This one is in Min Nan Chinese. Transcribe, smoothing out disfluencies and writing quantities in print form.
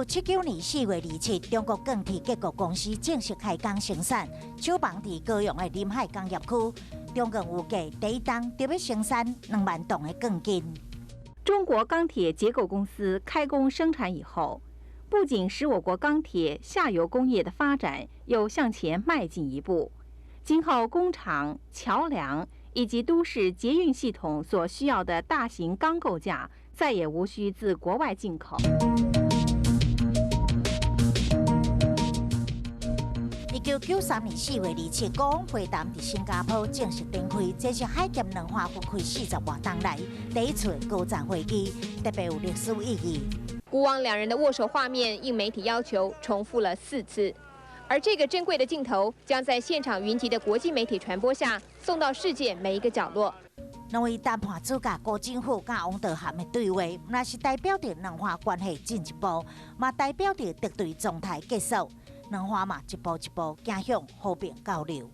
1979年4月27，中國鋼鐵結構公司正式開工生產，廠房佇高雄的臨海工業區。中鋼預計第一冬就欲生產2萬噸的鋼筋。中國鋼鐵結構公司開工生產以後，不僅使我國鋼鐵下游工業的發展又向前邁進一步，今後工廠、橋梁以及都市捷運系統所需要的大型鋼構架，再也無需自國外進口。1993年4月27，高峰會談佇新加坡正式展開，這是海峽兩岸分開40外冬來第一次高層會議，特別有歷史意義。辜汪兩人的握手畫面，應媒體要求重複了四次，而這個珍貴的鏡頭將在現場雲集的國際媒體傳播下，送到世界每一個角落。兩位談判主角辜振甫佮王道涵的對話，毋但是代表著兩岸關係進一步，嘛代表著敵對狀態結束。兩岸嘛一步一步走向和平交流。